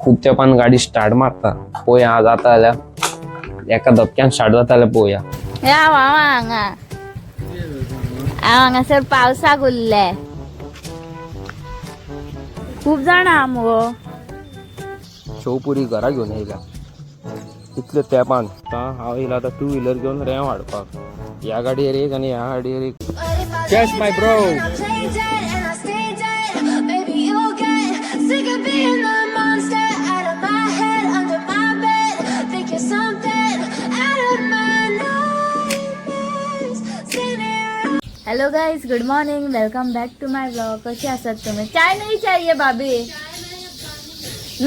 खूब तेंपान गाडी स्टार्ट मारता. पळोवया जाता जाल्यार एका धपक्यान स्टार्ट जाता जाल्यार पळोवया. हांव हांव हांगा, हांव हांगासर पावसाक उरले. खूब जाणां आहा मुगो. शेवपुरी घरा घेवन येयल्या इतले तेंपान. आतां हांव येयला आतां टू व्हिलर घेवन रेंव हाडपाक. ह्या गाडयेर एक आनी ह्या गाडयेर एक. Yes, my bro. Play dead and I stay dead. Baby, you'll get sick of being the monster out of my head, under my bed. Think you're something out of my nightmares. Standing here. Hello guys, good morning, welcome back to my vlog. कसे आसात तुम्ही? चाय नहीं चाहिए भाभी?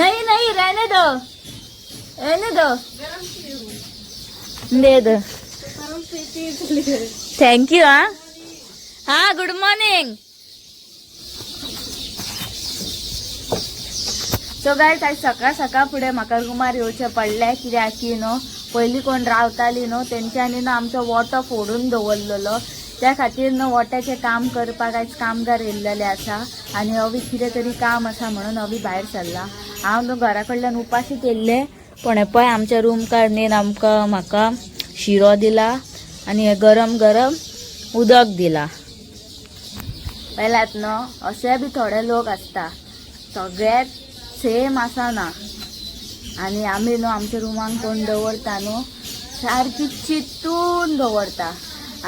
नहीं नहीं, रहने दो, रहने दो, दे दो. Thank you. हा हा, गुड मॉर्निंग. सो गायज, आयज सकाळ सकाळ फुडें म्हाका रुमार येवचें पडलें, कित्याक की न्हू पयलीं कोण रावताली न्हू तेंच्यांनी न्हू आमचो वोटो फोडून दवरलेलो. त्या खातीर न्हू वोट्याचें काम करपाक आयज कामगार येयल्लेले आसा आनी अवी कितें तरी काम आसा म्हणून अवी भायर सरला. हांव न्हू घरा कडल्यान उपाशीत येयल्लें, पण हें पळय आमच्या रूमकारनीन आमकां म्हाका शिरो दिला आनी हें गरम गरम उदक दिला. पयलात न्हू, अशे बी थोडे लोक आसता, सगळेच सेम आसना. आनी आमी न्हू आमच्या रुमांक कोण दवरता न्हू सारकी चिंतून दवरता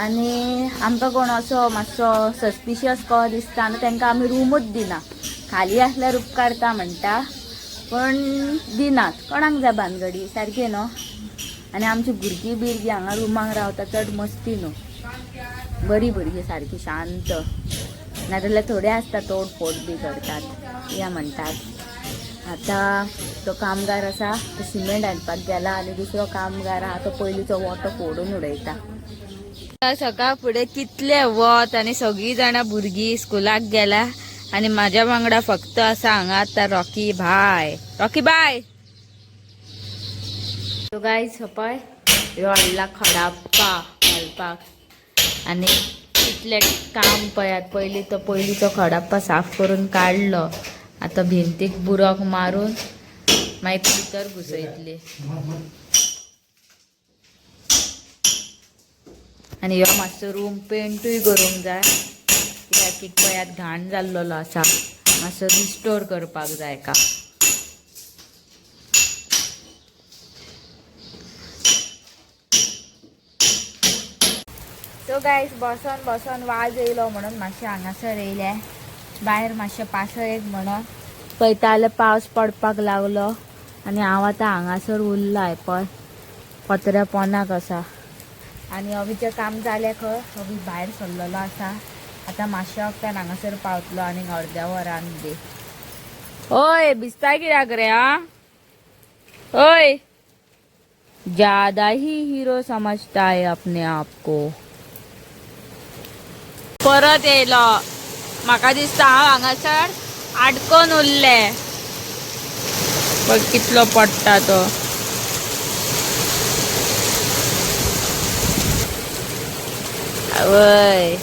आनी आमकां कोण असो मातसो सस्पिशियस कसो दिसता न्हू तांकां आमी रुमूच दिना. खाली आसल्यार उपकारता म्हणटा, पण दिनात. कोणाक जाय भानगडी सारकें न्हू. आनी आमची भुरगीं बिरगीं हांगा रुमांक रावता, चड मस्ती न्हू, बरी भुरगीं सारकी शांत. नाजाल्यार थोडे आसता तोडफोड बी करतात या म्हणटात. आतां तो कामगार आसा तो सिमेंट हाडपाक गेला आनी दुसरो कामगार आहा तो पयलींचो वोटो फोडून उडयता. सकाळ फुडें कितले वत आनी सगळीं जाणां भुरगीं स्कुलाक गेला आनी म्हाज्या वांगडा फक्त आसा हांगा आतां रॉकी भाय. रॉकी बाय. सो गायज, पळय ह्यो हाडला खडाप्पा घालपाक आनी कितलें काम पळयात. पयलीं तो पयलींचो खडाप्पा साफ करून काडलो, आतां भिंतीक बुरक मारून मागीर भितर घुसयतली. आनी ह्यो मातसो रूम पेंटूय करूंक जाय, कित्याक की पळयात घाण जाल्लेलो आसा, मातसो रिस्टोर करपाक जाय का. सो गायज, बसोन बसोन वाज येयलो म्हणून मातशें हांगासर येयलें भायर मातशें पासयेक म्हणून. पळयता जाल्यार पावस पडपाक लागलो आनी हांव आतां हांगासर उरलां पळय पत्र्या पोनाक आसा. आनी अवीचें काम जालें खंय, अवी भायर सरलेलो आसा. आतां मातशें वखदान हांगासर पावतलो आनी अर्द्या वरान बी. ओय भिजता कित्याक रे? आ ओय, ज्यादा ही हिरो समजता है अपने आप को. परत येयलो, म्हाका दिसता हांव हांगासर आडकोन उरलें. पळय कितलो पडटा तो. आवय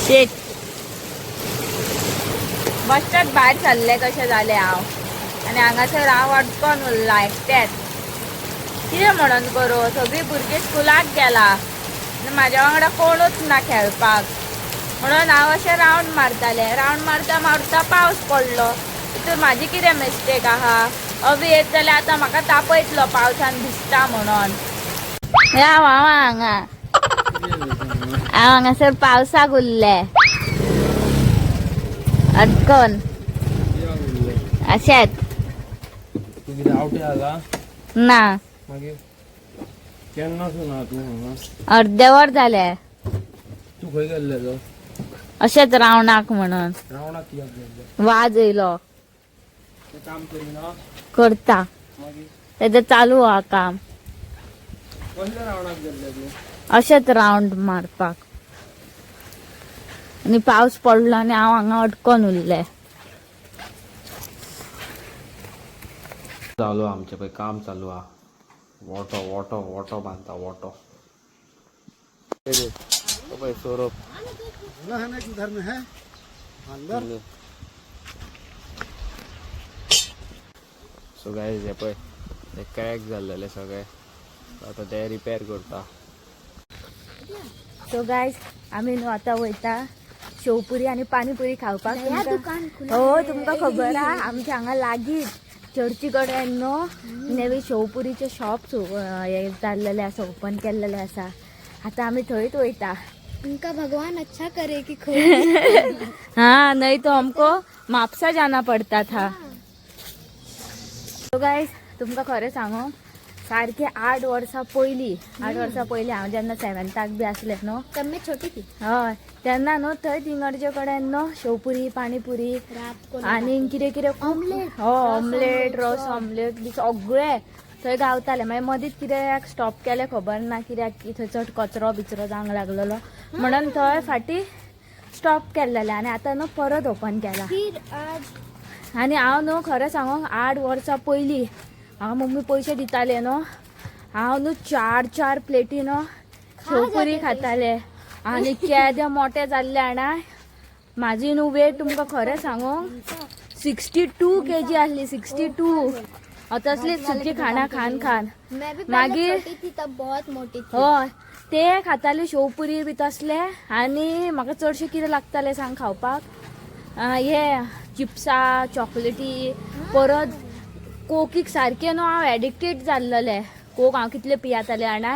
शेट, बश्टात भायर सरलें कशें जालें हांव आनी हांगासर हांव अडकोन उरलां एकटेंच. कितें म्हणून करूं, सगळीं भुरगीं स्कुलाक गेला आनी म्हाज्या वांगडा कोणूच ना खेळपाक, म्हणून हांव अशें रावंड मारतालें. रावंड मारता मारता पावस पडलो. तितून म्हाजी कितें मिस्टेक आहा? अवी येत जाल्यार आतां म्हाका तापयतलो पावसान भिजता म्हणून. हांव हांव हांगा, हांव हांगासर पावसाक उरलें अटकून अशेंच. तूं कितें आवटे आला? ना. मागीर केन्ना ना तूं हांगा? अर्दे वर जालें. तूं खंय गेल्लें तो? अशेंच रावणाक म्हणून. रावणाक कित्याक गेल्लें? वाज येयलो. तें काम करिना? करता. मागीर? तेजें चालू आहा काम. कसल्या रावणाक गेल्लें तूं? अशेंच रावंड मारपाक आनी पावस पडलो आनी हांव हांगा अटकोन उरलें. चालू आहा आमचें पळय काम चालू आहा. वोटो वोटो वोटो बांदता वोटो. पळय सोरोप. है ना, उधर में है अंदर. सो गायज हे पळय ते क्रॅक जाल्लेले सगळे, आतां ते रिपेर करता. सो गायज आमी न्हू आतां वयता शेवपुरी आनी पानीपुरी खावपाक. हो तुमकां खबर आहा आमच्या हांगा लागींच चर्ची कडेन न्हू नवी शेवपुरीचे शॉप हे जाल्लेले आसा, ओपन केल्लेले आसा. आतां आमी थंयच वयता. उनका भगवान अच्छा करे कि खोल. हाँ, नहीं तो हमको म्हापसा जाना पड़ता था. सो गायज तुमकां खरें सांगू, सारके 8 वर्सां पयलीं, 8 वर्सां पयलीं हांव जेन्ना सेवन्थाक बी आसलें न्हू, तब मैं छोटी थी. हय, तेन्ना न्हू थंय थिंगडचे कडेन न्हू शेवपुरी, पाणीपुरी रात को. आनी कितें कितें, ऑमलेट. हो, ऑमलेट, रस ऑमलेट बी सगळें थंय गावतालें. मागीर मदींच कित्याक स्टॉप केलें खबर ना, कित्याक की थंय चड कचरो बिचरो जावंक लागलेलो म्हणून थंय फाटीं स्टॉप केल्लेलें. आनी आतां न्हू परत ओपन केला. फिर आज. आनी हांव न्हू खरें सांगूंक, 8 वर्सां पयलीं म्हाका मम्मी पयशे दिताले न्हू, हांव न्हू चार चार प्लेटी न्हू शेवपुरी खाताले. आनी केदे मोटे जाल्ले जाणा, म्हाजी न्हू वेट तुमकां खरें सांगूंक 62 kg आसली, 62. हांव तसलीच सुकी खाणां खान खान. मैं भी पहले मागीर- छोटी थी तब बहुत मोटी थी. हय, ते खाताले शेवपुरी बी तसले. आनी म्हाका चडशें कितें लागतालें सांग खावपाक? हे चिप्सां, चॉकलेटी, परत कोकीक सारकें न्हू हांव एडिक्टेड जाल्लेलें. कोक हांव कितलें पियातालें जाणा?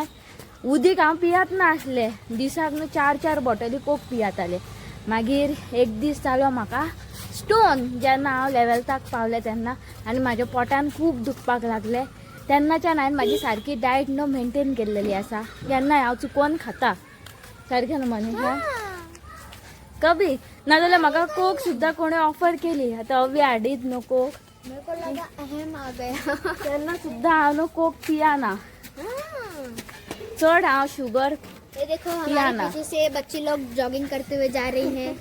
उदीक हांव पियात नासलें, दिसाक न्हू चार चार बॉटली कोक पियातालें. मागीर एक दीस जालो म्हाका स्टोन, जेन्ना हांव लेवॅल्थाक पावलें तेन्ना, आनी म्हाज्या पोटान खूब दुखपाक लागलें. तेन्नाच्यान हांवें म्हाजी सारकी डायट न्हू मेनटेन केल्लेली आसा. केन्नाय हांव चुकोन खाता सारकें न्हू मनीषा? कभी नाजाल्यार म्हाका कोक सुद्दां कोणें ऑफर केली, आतां अवी हाडीत न्हू कोक, मेरे को लगा अहम आ गया. तेन्ना सुद्दां हांव न्हू कोक पियाना. चड हांव शुगर ये देखो, हमारे पियाना। पीछे से बच्चे लोग जॉगिंग करते हुए जा रही हैं.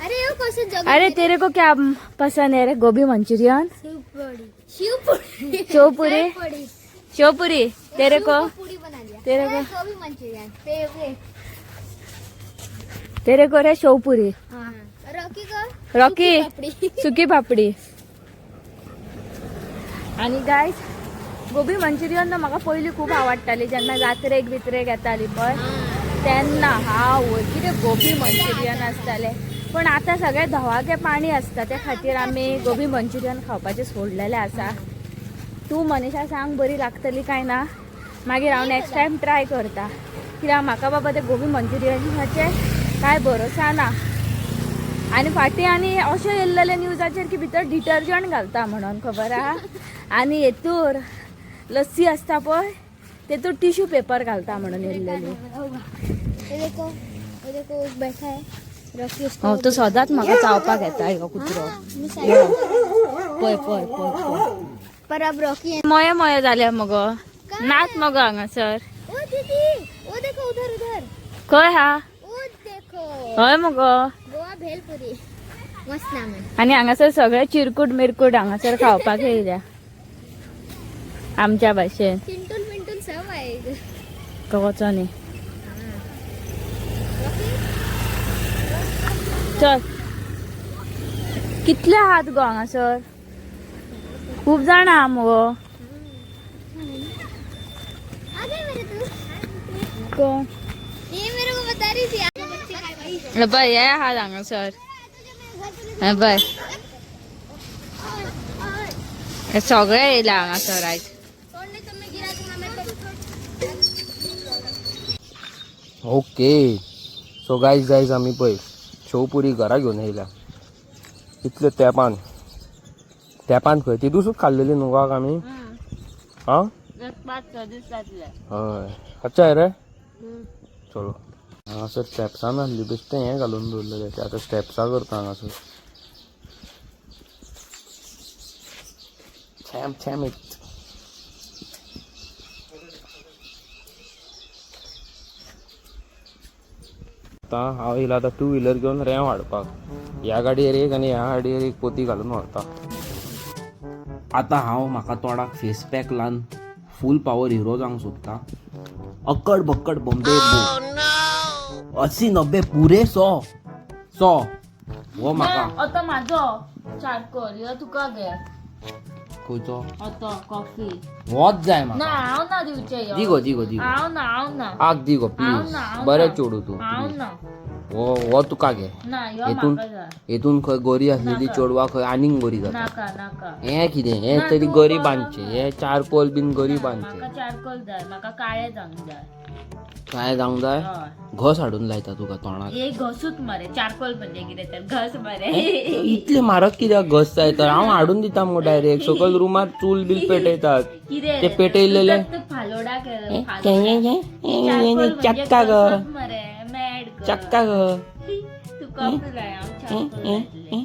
अरे, वो कौन से जॉगिंग? अरे, तेरे को क्या पसंद है रे? गोभी मंचूरियन? शिवपुरी, शिवपुरी. शेवपुरी. पूरी. शेवपुरी. तेरे को? पूरी बना लिया. तेरे को? गोभी मंचूरियन फेवरेट. तेरे को रे शेवपुरी? हाँ. रॉकी को? रॉकी? पापड़ी. सुकी पापडी. आनी गायज, गोबी मंचुरियन न्हू म्हाका पयलीं खूब आवडटाली, जेन्ना जात्रेक बित्रेक येताली पळय तेन्ना. हांव कितें गोबी मंचुरियन आसतालें. पूण आतां सगळें धवाके पाणी आसता, त्या खातीर आमी गोबी मंचुरियन खावपाचें सोडलेलें आसा. तूं मनीषा सांग, बरी लागतली काय ना? मागीर हांव नेक्स्ट टायम ट्राय करता, कित्याक म्हाका बाबा ते गोबी मंचुरियनाचें कांय भरोसा ना. आनी फाटीं आनी अशें येयल्लेलें न्यूजाचेर की भितर डिटर्जंट घालता म्हणून, खबर आहा? आनी हेतूर लस्सी आसता पळय, तेतूर टिश्यू पेपर घालता म्हणून येयल्लेली. ये देखो, ये देखो, एक बैठा है रॉकी उसको. हो, तो सदांच म्हाका चावपाक येता ह्यो कुत्रो. हाँ, मिसाइल. पळय पळय पळय पळय. पर अब रॉकी है. मोये मोये जाले मगो, नाच मगो हांगासर. ओ दीदी, वो देखो, उधर उधर. खंय हा? वो देखो. हय मगो. गोवा भेलपुरी, मस्त नाम है. आनी हांगासर सगळे चिरकूट मिरकूट हांगासर खावपाक येयल्या आमच्या भाशेन. चिंटूल मिंटूल सब आएगा. वचो न्ही. चल, कितले आहात गो हांगासर? खूब जाण आहा मगो. आ गए मेरे तू. कोण? ये मेरे को बता रही थी आज बच्चे खाए भाई. पळय, हे आहात हांगासर. हे पळय, हे सगळे येयले हांगासर आयज. छोड़, नहीं तो मैं गिरा दूंगा मैं तो. ओके, सो गायज गायज आमी पळय शेवपुरी घरा घेवन येयल्या. इतले तेंपान, तेंपान खंय ती दुसूच खाल्लेली न्हू गो आमी? आं, हय. अच्छा आहे रे. चलो, हांगासर स्टेप्सां नासली, बेश्टें हें घालून दवरलेलें ते. आतां स्टेप्सां करता हांगासर. छॅम छॅम येत. आतां हांव येयला आतां टू व्हिलर घेवन रेंव हाडपाक. ह्या गाडयेर एक आनी ह्या गाडयेर एक पोती घालून व्हरता. आतां हांव म्हाका तोंडाक फेस पॅक लावन फूल पावर हिरो जावंक सोदता. अक्कड बक्कड बॉम्बे, 80 90 पुरे 100 100 हो म्हाका. आतां म्हाजो चारकोल, ह्यो तुका घे. खंयचो तो कॉफी. होच जाय ना, म्हाका. हांव ना दिवचे ह्यो. दी गो, दी गो, दी गो. हांव ना, हांव ना. आग दी गो हांव प्लीज. ना, हांव बरें ना. चेडूं तूं. हांव प्लीज. ना. हो हो तुका घे. ना, ह्यो हेतून म्हाका जाय. हेतून खंय गोरी आसलेली नाका. चेडवा खंय आनीक गोरी जाता. नाका, नाका. हें कितें हें ना, तरी तूं गरिबांचें. बरो. हें चारकोल बीन ना, गरिबांचें. म्हाका चारकोल जाय, म्हाका काळे जावंक जाय. काय जावंक जाय? हय. घस हाडून लायता तुका तोंडाक. एक घसूच मरे, चारकोल म्हणजे कितें तर घस मरे. इतले म्हारग कित्याक घस जाय तर? हांव हाडून दिता मगो डायरेक्ट. सकयल रुमार चूल बील पेटयतात. कितें ते रे? पेटयलेले. तुका तर फालोडा केलो, फालोडा. चक्का ग. मरे मॅड ग. चक्का ग. तू कप लाय, हांव चारकोल लायतलें.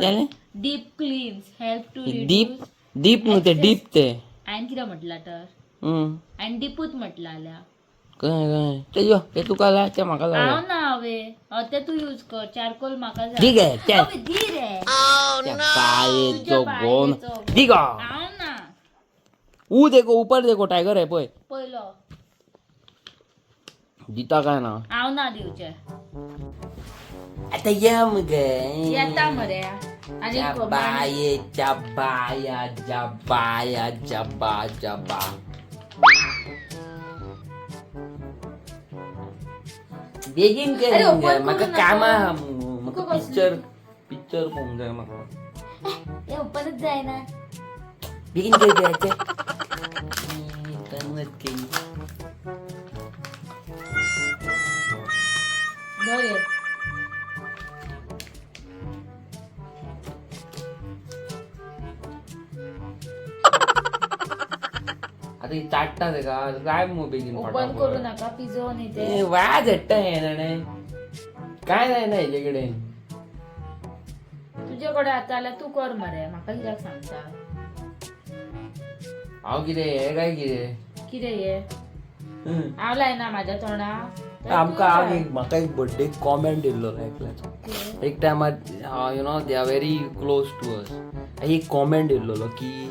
जालें. Deep cleans help to deep deep न्हू ते, डीप ते. हांवें कितें म्हटलां तर? हांवें डीपूच म्हटलां जाल्यार. कळ्ळें कळ्ळें. ते यो, ते तुका लाय, ते म्हाका लाय. हांव ना, हांवें हय ते तूं यूज कर, चारकोल म्हाका जाय. दी गे ते. अबे, दी रे. त्या बायेचो तुज्या गोन. बायेचो. दी गो. हांव ना. ऊ देखो, ऊपर देखो, टायगर आहे पळय. पयलो. दिता काय ना? हांव ना दिवचें. आता या मगे. येता मरे आनी त्या बायेच्या बाया ज्या बाया ज्या बा ज्या बा. बेगीन कर अरे, मगे. open म्हाका करू नका. कामां आहा मगो. म्हाका तुका कसली? पिक्चर पिक्चर पळोवंक जाय म्हाका. हे ओपनच जायना. बेगीन कर गं, ते. गंमत केली. बरें. आता ही चाटता तेका जाय मगो बेगीन ओपन फटाफट. करू नका, पिजो न्ही ते. ए, वाज हाडटा हें जाणें. काय जायना हेजे कडेन. तुजे कडेन आतां जाल्यार तूं कर मरे, म्हाका कित्याक सांगता? हांव कितें हें काय कितें? कितें हें? हांव लायना म्हाज्या तोंडाक तर. आमकां तूं हांव लाय. एक म्हाका एक बर्थडे कॉमेंट येयल्लो एकल्याचो एक टायमार. They are very close to us. एक कॉमेंट येयल्लो की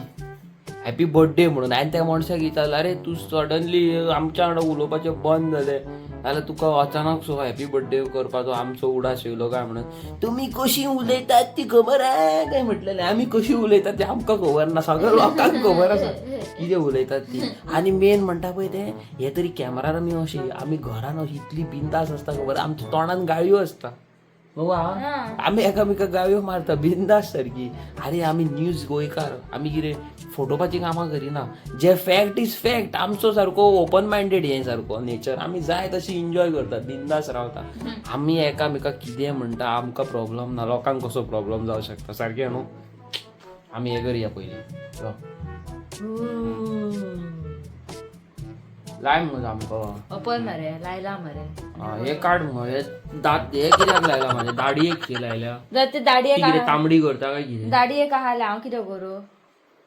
हॅपी बर्थडे म्हणून. हांवें त्या मनशाक विचारलें, अरे तूं सडनली आमच्या वांगडा उलोवपाचें बंद जालें जाल्यार तुका अचानक सो हॅपी बर्थडे करपाचो आमचो उडास येयलो काय म्हणून. तुमी कशी उलयतात ती खबर आहा काय म्हटलेलें. आमी कशी उलयतात तें आमकां खबर ना, सगळ्या लोकांक खबर आसा कितें उलयतात ती. आनी मेन म्हणटा पळय तें, हे तरी कॅमेरार आमी अशी, आमी घरान अशी इतली बिंदास आसता खबर, आमच्या तोंडान गाळयो आसता बाबा. आमी एकामेकाक गाळयो मारता बिंदास सारकी. आरे आमी न्यूज गोंयकार, आमी कितें फटोवपाची कामां करिना. जे फॅक्ट is fact. आमचो सारको ओपन मायंडेड हें सारको नेचर. आमी जाय तशी एन्जॉय करता, बिंदास रावता. आमी एकामेकाक कितें म्हणटा आमकां प्रॉब्लम ना, लोकांक कसो प्रॉब्लम जावं शकता सारकें न्हू? आमी हें करया पयलीं, यो. लाय मुगो सामको. ओपन मरे, लायला मरे. आ, हे काड मुगो. हे दांत हे कित्याक लायला? म्हाज्या दाडयेक शी लायल्या. जर ते दाडयेक ती कितें तांबडी करता काय कितें? दाडयेक आहा हांव कितें करूं?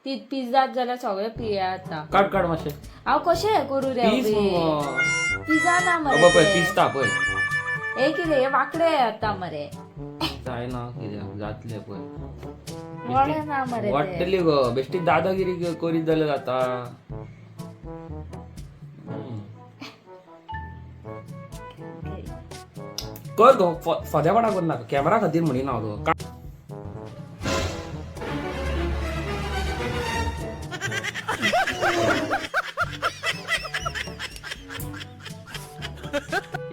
ती पिझ्झात जाल्यार सगळें पिया आतां. काड काड मातशें. हांव कशें हें करूं रे? पीस मुगो. पिझ्झा ना मरे अबा पळय ते. पिसता पळय. हे कितें, हे वांकडे आतां मरे. जायना कित्याक जातलें पळय. वडे ना मरे ते. वाडटली गो बेश्टी दादागिरी करीत जाल्यार जाता. कर गो, फोद्यापणा करू नाका. कॅमेरा खातीर म्हणिना हांव तुका.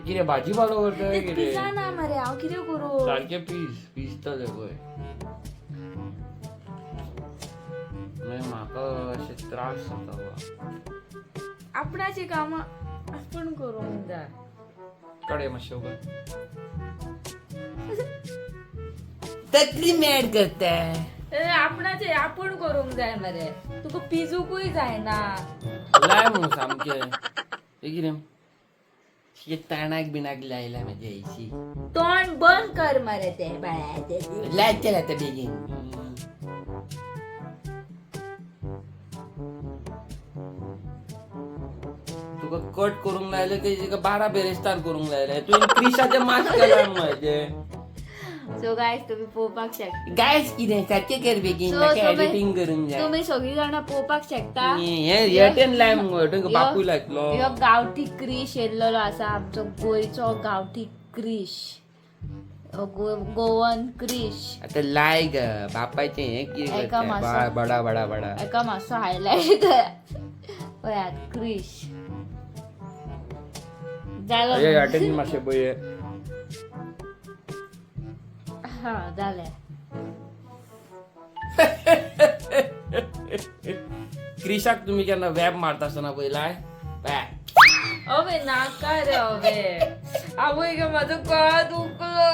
कितें भाजी पालो करता ते कितें? पिझ्झा ना मरे, हांव कितें करूं? सारकें पीस पिसता तें पळय. मागीर म्हाका अशें त्रास जाता बाबा. आपणाची कामां आपूण करूंक जाय. काड हें मातशें उगड. तकली मॅड करता. ए, आपणाचे आपूण करूंक जाय मरे, तुका पिजूकूय जायना. लाय मगो सामकें. हें कितें ताणाक बिणाक लायला म्हाज्या हेशी. तोंड बंद कर मरे ते बाळाचे. लाय, चल आतां बेगीन. तुका कट करूंक लायलें की तुका 12 बेरेस्तार करूंक लायलें तुवें? क्रिशाचें मास्क केलां म्हाजें. सो गायस, तुम्ही पळोवपाक शकता. गायस कितें, सारकें कर बेगीन. So, म्हाका so editing करूंक जाय. तुम्ही सगळी जाणां पळोवपाक शकता. हें हेटेन लाय मुगो, हेटेन बापूय लायतलो. ह्यो गांवठी क्रिश येयल्लो आसा, आमचो गोंयचो गांवठी क्रिश. गोवन क्रिश. आता लाय ग बापायचे हे कितें एका करताय? मासा. बडा बडा बडा. एका मातसो हायलायट पळयात क्रिश जालो. अरे वाटेन मातशें पळय. हा जालें. क्रिशाक तुम्ही केन्ना वेब मारता आसतना पळयलाय? अवे नाका रे अवे, आवय गे, म्हजो गळो दुखलो.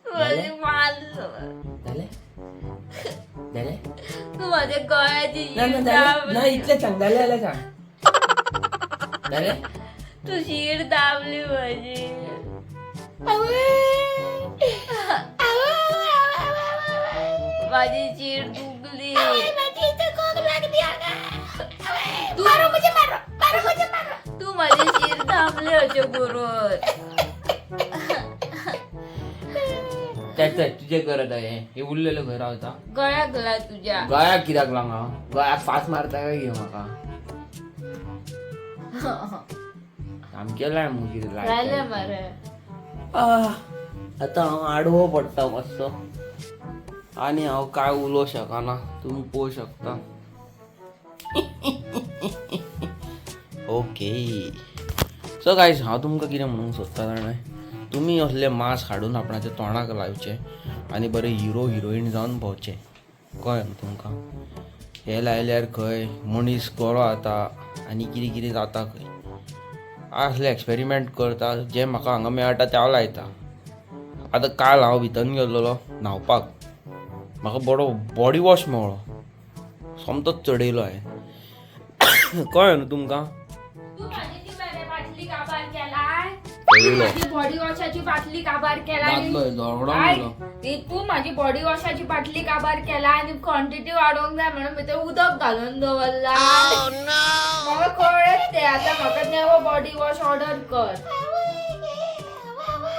म्हजे मारलो. जालें जालें. तू माझ्या गळ्याची ना शीर ना जालें ना. दाबली. इतलें सांग, जालें जाल्यार सांग जालें. तू शीर दाबली माझी. माझी शीर दुखली. तू माझी शीर दाबली अशें करून. त्याच तुजें करत आहे हे उरलेलं घर रावता. गळ्याक लाय तुझ्या. गळ्याक कित्याक लांग हांव? गळ्याक फास मारता काय घे म्हाका? सामकें लाय मग कितें जालें लाय. मरे. आतां हांव आडवो पडटा मातसो आनी हांव काय उलोवंक शकना, तुमी पळोवंक शकता. ओके, सो गायज, हांव तुमकां कितें म्हणूंक सोदता जाणा, तुमी असले मास्क हाडून आपणाच्या तोंडाक लावचे आनी बरे हिरो हिरोईन जावन भोंवचे. कळ्ळें न्हू तुमकां? हे लायल्यार खंय मनीस गोरो जाता आनी कितें कितें जाता खंय. असले एक्सपेरिमेंट करता, जे म्हाका हांगा मेळटा ते हांव लायता. आतां काल हांव भितर गेल्लोलो न्हांवपाक, म्हाका बरो बॉडी वॉश मेळ्ळो, सोमतोच चडयलो हांवें. कळ्ळें न्हू तुमकां? तू माझी ती मरे बाटली काबार केलाय. चडयलो. माझी बॉडी वॉशाची बाटली काबार केलाय. दादलो धोरडो. आयक, ती तू माझी बॉडी वॉशाची बाटली काबार केला आनी क्वॉन्टिटी वाडोवंक जाय म्हणून भितर उदक घालून दवरला. म्हाका कळ्ळें ते. आतां म्हाका नवो बॉडी वॉश ऑर्डर कर.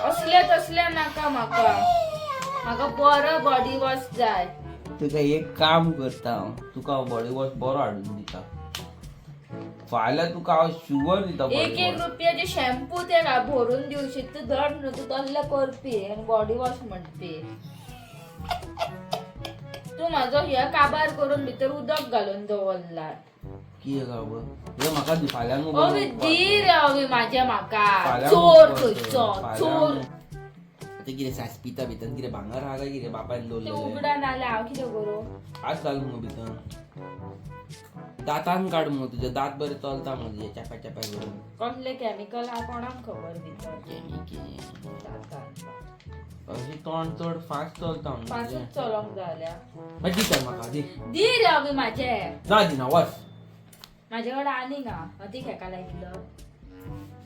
असले तसले नाका म्हाका, म्हाका बरो बॉडी वॉश जाय. तुका एक काम करता हांव, तुका हांव बॉडी वॉश बरो हाडून दिता फाल्यां, तुका हांव शुवर दिता एक बॉडी एक वॉश. रुपयाचे शॅम्पू ते ना भरून दिवशी तू धड न्हू, तू तसले करपी आनी बॉडी वॉश म्हणपी. तू म्हाजो हे काबार करून भितर उदक घालून दवरला. कितें खबर, हे म्हाका दी फाल्यां न्हू. अवी दी रे अवी माझ्या म्हाका. फाल्यां चोर न्हू. खंयचो फाल्यां चोर. न्हू. आतां कितें सांसपिता भितर? कितें भांगर आहा काय कितें बापायन ते दवरलेलें? उगडा नाल्यार हांव कितें करूं? आज घाल मुगो भितर, दातान काड मुगो, तुजे दांत बरे चलता मुगो तुजे चेप्या चेप्या करून. कसले केमिकल आहा कोणाक खबर भितर. केमिकल. अशी तोंड चड फास्ट चलता मुगो तुजें. पासूच चलोंक जाल्या. मागीर दी तर म्हाका दी. दी रे अवी माझे. ना दिना, वच. म्हाजे कडेन आनीक आहा, हांव ती खेका लायतलो.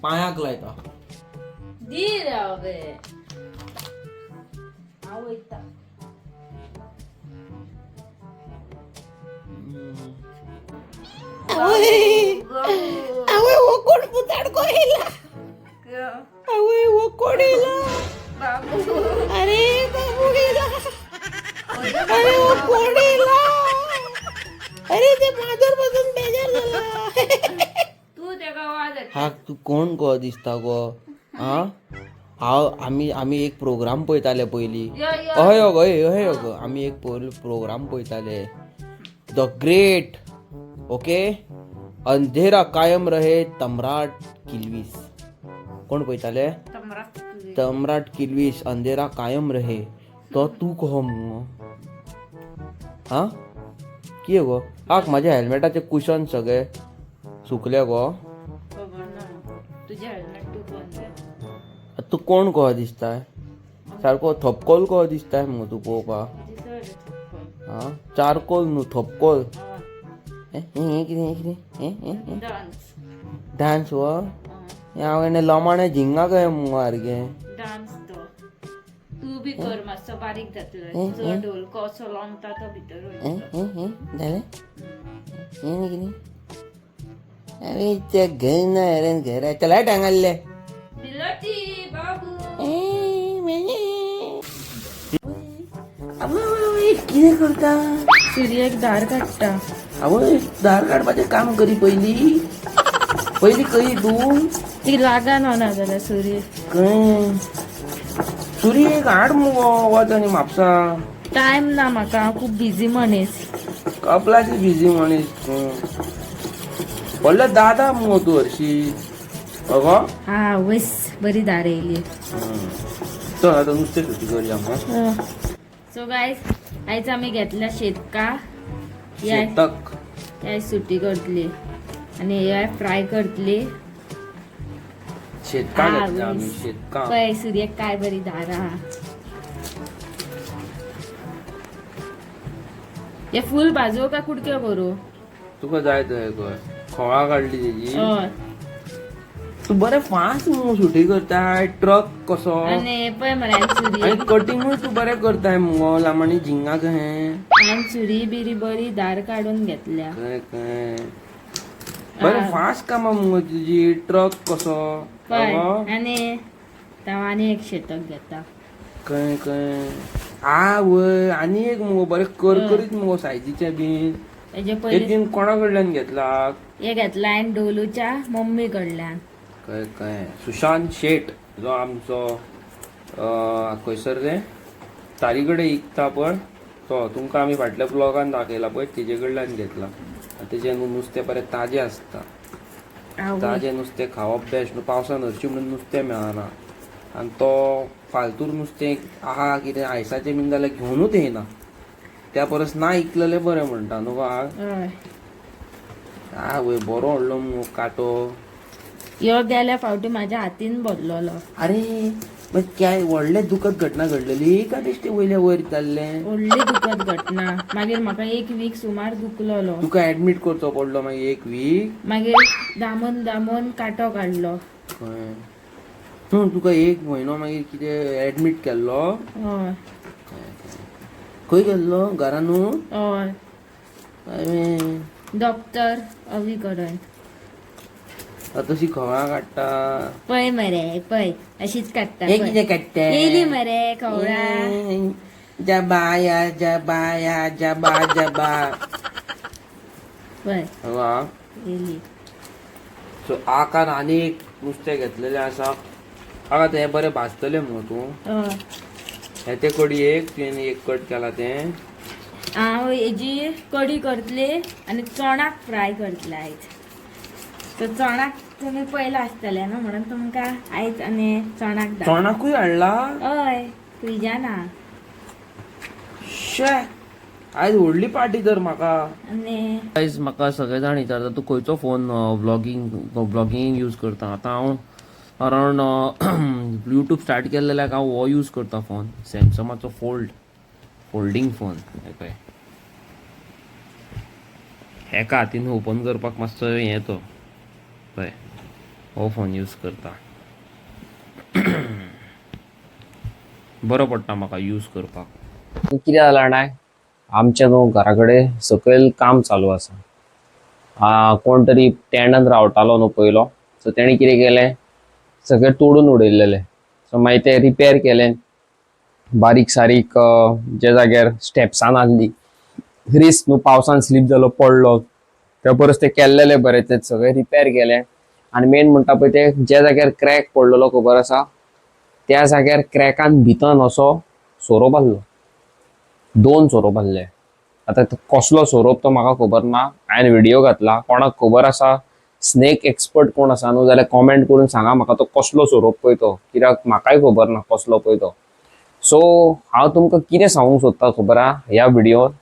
पांयाक लायता. दी रे अवे, हांव वयता. आवय, हो कोण पुताडको येयला? आवय, हो कोण येयला? अरे बाबू येयला. अरे हो कोण येयला? अरे ते माजर पासून बेजार जाला. तू तेका वाज येता. हा तू कोण गो दिसता गो? आ हांव आमी आमी एक प्रोग्राम पळयताले पयलीं. यो यो. हय गो, हय हय गो, आमी एक प्रोग्राम पळयताले, the great okay अंधेरा कायम रहे तम्राट किल्वीस. कोण पळयताले? तम्राट किल्वीस, अंधेरा कायम रहे. तो तूं कहो मुगो? हा कितें गो हाक, म्हाज्या हेल्मेटाचे कुशन सगळे सुकले गो. खबर ना म्हाका. तुजें हेल्मेट तूं कोण. तूं कोण कहो दिसताय? सारको थपकोल कहो दिसताय मुगो तूं पळोवपाक. हा चारकोल न्हू, थपकोल. हें हें कितें? हें कितें? हें हें हें? डान्स. डान्स हो. हें हांव हेणें लमाणें झिंगा कहें मुगो सारकें. डान्स तो तू बी कर, मातसो बारीक जातलो. जो ढोलको असो लोंगता तो भितर हें वयतलो. हें हें जालें. हें न्ही कितें? अरे ते घर ना रे घरा चला टांगल्ले. बिलटी बाबू. कितें करता? सुरयेक धार काडटा. आवय, दार काडपाचें काम करी पयलीं, पयलीं करी तूं. ती लागान ना जाल्यार सुरी. खंय सुरी एक हाड मुगो, वच आनी म्हापसा. टायम ना म्हाका, हांव खूब बिजी मनीस. कपलाची बिजी मनीस तूं. व्हडलो दादा मुगो तूं हरशी अगो. हा वैस बरी दार येयली. चल आतां नुस्तें सुटी करया मग. सो गायज, आयज आमी घेतल्या शेतका ही. शेतक. आयज सुटी करतली आनी हे फ्राय करतली. शेतका हा, घेतल्या आमी. वैस. शेतका. पळय सुरयेक काय बरी धार आहा. हे फूल भाजू का कुडक्यो करू? तुका जाय थंय कर. खोळा काडली तेजी. हय. तूं बरें फास्ट मुगो सुटी करताय, ट्रक कसो. आनी पळय मरे हांवें सुरी. आनी कटिंगूय तूं बरें करताय मुगो, लांब आनी झिंगा कहें. हांवें सुरी बिरी बरी धार काडून घेतल्या. खंय खंय बरें फास्ट कामां मुगो तुजी, ट्रक कसो. पळय. अगो. आनी हांव आनी एक शेतक घेता. खंय खंय आवय, आनी एक मुगो बरें करकरीत मुगो सायजीचें बीन. तेजे एक पयलीं बीन कोणा कडल्यान घेतला? हे घेतला हांवें डोलूच्या मम्मी कडल्यान. खंय खंय सुशांत शेट जो आमचो खंयसर रे तारी कडेन इकता पळय तो, तुमकां आमी फाटल्या ब्लॉगान दाखयला पळय, तेजे कडल्यान घेतला. आनी तेजें न्हू नुस्तें बरें ताजें आसता. आवय. ताजें नुस्तें खावप बेस्ट न्हू. पावसान हरशीं म्हणून नुस्तें मेळना आनी तो फालतूर नुस्तें आहा कितें आयसाचें बीन जाल्यार घेवनूच येयना. त्या परस ना इकलेलें बरें म्हणटा न्हू गो. हय. आवय, बरो व्हडलो मुगो कांटो. यो गेल्या फावटी माझ्या हातीन बदलोलो. अरे, मग काय व्हडलें दुखद घटना घडलेली काय बेश्टे वयल्या वयर जाल्लें? व्हडली दुखद घटना. मागीर म्हाका एक वीक सुमार दुखलोलो. तुका एडमीट करचो पडलो मागीर एक वीक? मागीर दामून दामून कांटो काडलो. खंय तुका एक म्हयनो मागीर कितें एडमीट केल्लो? हय. खंय केल्लो, घरानू? हय. अरे. डॉक्टर अवी कडेन. आतां तशी खवळां काडटा. पळय मरे, पळय, अशीच काडटा. हे पळय. कितें काडटा? येयली मरे खवळां. जबाया जबाया जबा जबा. पळय. वा. येयली. सो आकान आनी एक नुस्तें घेतलेलें आसा. आका, आतां हें बरें भाजतलें मुगो तूं? हय. हें तें कडी एक तुवें एक कट केला तें. हांव हेजी कडी करतली आनी चणाक फ्राय करतले आयज. तर चणाक तुमी पयला आसतले न्हू, म्हणून तुमकां आयज आनी चणाक दाखयता. चणाकूय हाडला? हय, फ्रिजान आहा. शे, आयज व्हडली पार्टी तर म्हाका. आनी आयज म्हाका सगळे जाण विचारता, तूं खंयचो फोन व्लॉगिंग यूज करता? आतां हांव अरावंड युट्यूब स्टार्ट केल्ले जाल्यार हांव हो यूज करता फोन, सॅमसंगाचो फोल्डींग फोन. हे पळय, हेका हातीन ओपन करपाक मातसो हें तो पळय, हो फोन यूज करता. बरो पडटा म्हाका यूज करपाक. कितें जालां जाणा, आमच्या न्हू घरा कडेन सकयल काम चालू आसा. कोण तरी टेंडान रावतालो न्हू पयलो, सो तेणी कितें केलें, सगळें तोडून उडयलेलें. सो मागीर तें रिपेर केलें बारीक सारीक. ज्या जाग्यार स्टेप्सान आहली रिस्क न्हू, पावसान स्लीप जालो, पडलो, त्या परस तें केल्लेलें बरें. तें सगळें रिपेर केलें. आनी मेन म्हणटा पळय, तें ज्या जाग्यार क्रॅक पडलेलो खबर आसा, त्या जाग्यार क्रॅकान भितन असो सोरोप आहलो. दोन सोरोप आहले. आतां तो कसलो सोरोप तो म्हाका खबर ना. हांवें व्हिडियो घातला. कोणाक खबर आसा, स्नेक एक्सपर्ट कोण आसा न्हू जाल्यार कॉमेंट करून सांगा म्हाका तो कसलो सोरोप पळय तो, कित्याक म्हाकाय खबर ना कसलो पळय तो. सो हांव तुमकां कितें सांगूंक सोदता खबर आहा ह्या व्हिडियोन,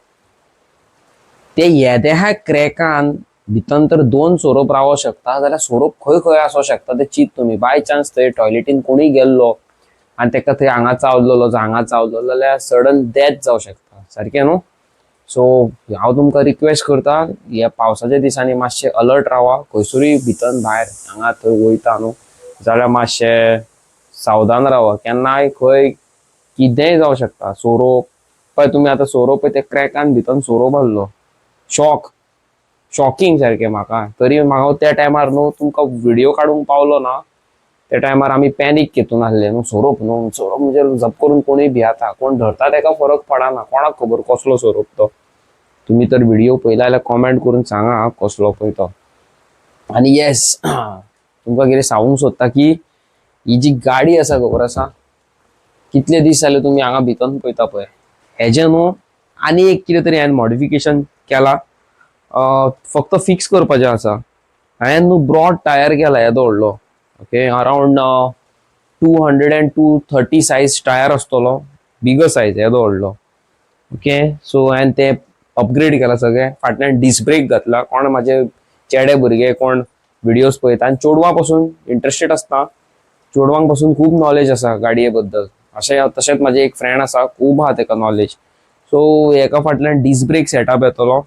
ते येद्या क्रॅकान भितन तर दोन सोरोप रावों शकता जाल्यार सोरोप खंय खंय आसूं शकता तें चिंत तुमी. बाय चान्स थंय टॉयलेटीन कोणूय गेल्लो आनी ताका थंय हांगा चावलेलो, हांगा चावलो जाल्यार सडन डेथ जावं शकता सारकें न्हू. सो हांव तुमकां रिक्वेस्ट करता, ह्या पावसाच्या दिसांनी मातशें अलर्ट रावा. खंयसरूय भितर भायर हांगा थंय वयता न्हू जाल्यार मातशें सावधान रावा. केन्नाय खंय कितेंय जावं शकता. सोरोप पळय तुमी आतां, सोरोप पळय, ते क्रॅकान भितर सोरोप आहलो. शॉकिंग सारकें म्हाका तरी. म्हाका त्या टायमार न्हू तुमकां व्हिडियो काडूंक पावलो ना. त्या टायमार आमी पॅनीक घेतून आहले न्हू. सोरोप न्हू, सोरोप म्हणजे झप करून कोणूय भियाता. कोण धरता तेका फरक पडना. कोणाक खबर कसलो सोरोप तो. तुमी तर व्हिडिओ पळयला जाल्यार कॉमेंट करून सांगा कसलो पळय तो. आनी येस, तुमकां कितें सांगूंक सोदता की ही जी गाडी आसा खबर आसा, कितले दीस जाले तुमी हांगा भितर पळयता पळय, हेजें न्हू आनी एक कितें तरी हांवें मॉडिफिकेशन केलां, फक्त फिक्स करपाचें आसा. हांवें न्हू ब्रॉड टायर केला येदो व्हडलो, okay, around 200 and 230 size tyre आसतलो, बिगर सायज येदो व्हडलो. ओके, सो हांवें तें अपग्रेड केलां सगळें. फाटल्यान डिस्क ब्रेक घातला. कोण म्हाजे चेडे भुरगे कोण विडियोज पळयता आनी चेडवां पासून इंट्रस्टेड आसता, चेडवांक पासून खूब नॉलेज आसा गाडये बद्दल. अशें तशेंच म्हाजें एक फ्रेंड आसा, खूब आहा तेका नॉलेज. सो हेका फाटल्यान डिस्क ब्रेक सेटअप येतलो,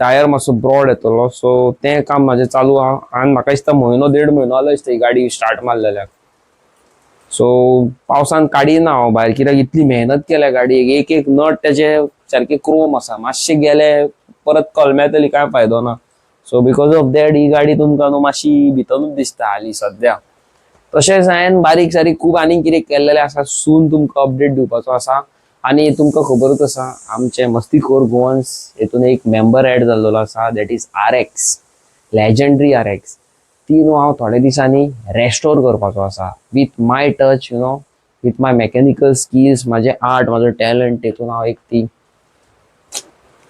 टायर मातसो ब्रॉड येतलो. सो तें काम म्हाजें चालू आहा आनी म्हाका दिसता म्हयनो देड म्हयनो जालो दिसता ही गाडी स्टार्ट मारलेल्याक. सो पावसान काडिना हांव भायर, कित्याक इतली मेहनत केल्या गाडयेक. एक एक नट तेजे सारके क्रोम आसा, मातशे गेले परत कलमेतली, कांय फायदो ना. सो because of that ही गाडी तुमकां न्हू मातशी भितरूच दिसता हाली सद्या. तशेंच हांवें बारीक सारीक खूब आनीक कितें केल्लेलें आसा, सून तुमकां अपडेट दिवपाचो आसा. आनी तुमकां खबरूच आसा, आमचे मस्तीखोर गोवन्स हेतून एक मेंबर एड जाल्लेलो आसा, that is RX, legendary RX. ती न्हू हांव थोड्या दिसांनी रेस्टोर करपाचो आसा with my touch, with my mechanical skills, म्हाजें आर्ट, म्हाजो टॅलंट, तेतून हांव एक ती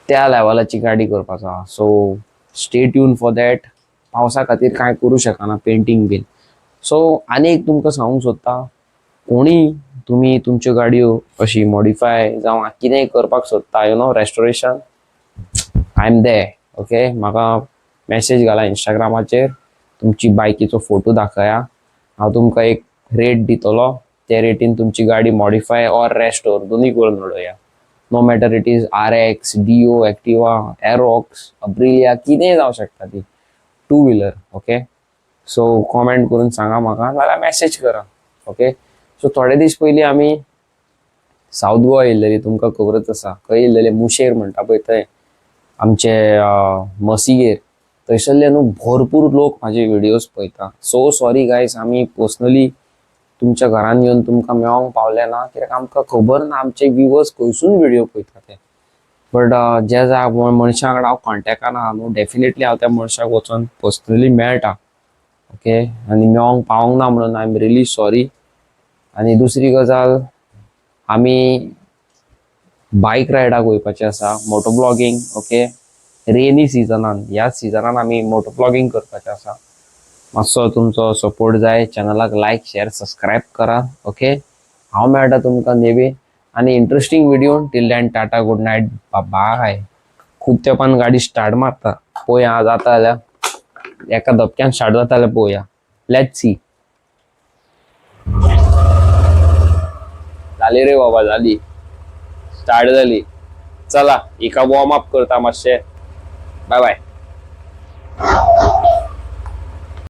त्या लेवलाची गाडी करपाचो आहा. So stay tune for that. पावसा खातीर कांय करूं शकना पेंटींग बीन. सो आनी एक तुमकां सांगूंक सोदता, कोणी तुमी तुमच्यो गाडयो अशी मॉडिफाय जावं कितेंय करपाक सोदता, restoration, I am there, okay. म्हाका मॅसेज घाला इंस्टाग्रामाचेर, तुमची बायकीचो फोटो दाखया, हांव तुमकां एक रेट दितलो, ते रेटीन तुमची गाडी मॉडिफाय ऑर रेस्टोर दोनूय करून उडोवया. No matter it is RX, Dio, Activa, Aerox, Aprilia, कितेंय जावं शकता ती two wheeler. Okay, so comment करून सांगा म्हाका, नाल्यार मॅसेज करा. ओके, सो थोडे दीस पयलीं आमी सावथ गोवा येयल्लेली, तुमकां खबरच आसा खंय येयल्लेले, मुशेर म्हणटा पळय थंय, आमचे मसिगेर. थंयसरले न्हू भरपूर लोक म्हाजे विडियोज पळयता. सो सॉरी गायज, आमी पर्सनली तुमच्या घरान येवन तुमकां मेळोंक पावले ना, कित्याक आमकां खबर ना आमचे व्युवर्स खंयसून विडियो पळयता ते. बट ज्या ज्या मनशा कडेन हांव कॉन्टेक्टान आहा न्हू, डेफिनेटली हांव त्या मनशाक वचोन पर्सनली मेळटा. ओके, आनी मेळोंक पावोंक ना म्हणून I am really sorry. आनी दुसरी गजाल, आमी बायक रायडाक वयपाचें आसा, मोटो ब्लॉगींग. ओके, रेनी सिजनान, ह्या सिजनान आमी मोटो ब्लॉगींग करपाचें आसा. मातसो तुमचो सपोर्ट जाय, चॅनलाक लायक, शेअर, सबस्क्रायब करा. ओके, हांव मेळटा तुमकां नेवे आनी interesting video. Till then, tata, good night, bye. खूब तेंपान गाडी स्टार्ट मारता, पळोवया जाता जाल्यार, एका धपक्यान स्टार्ट जाता जाल्यार पळोवया. Let's see. जाली रे बाबा, जाली, स्टार्ट जाली. चला, हिका वॉर्म अप करता मातशें. Bye bye.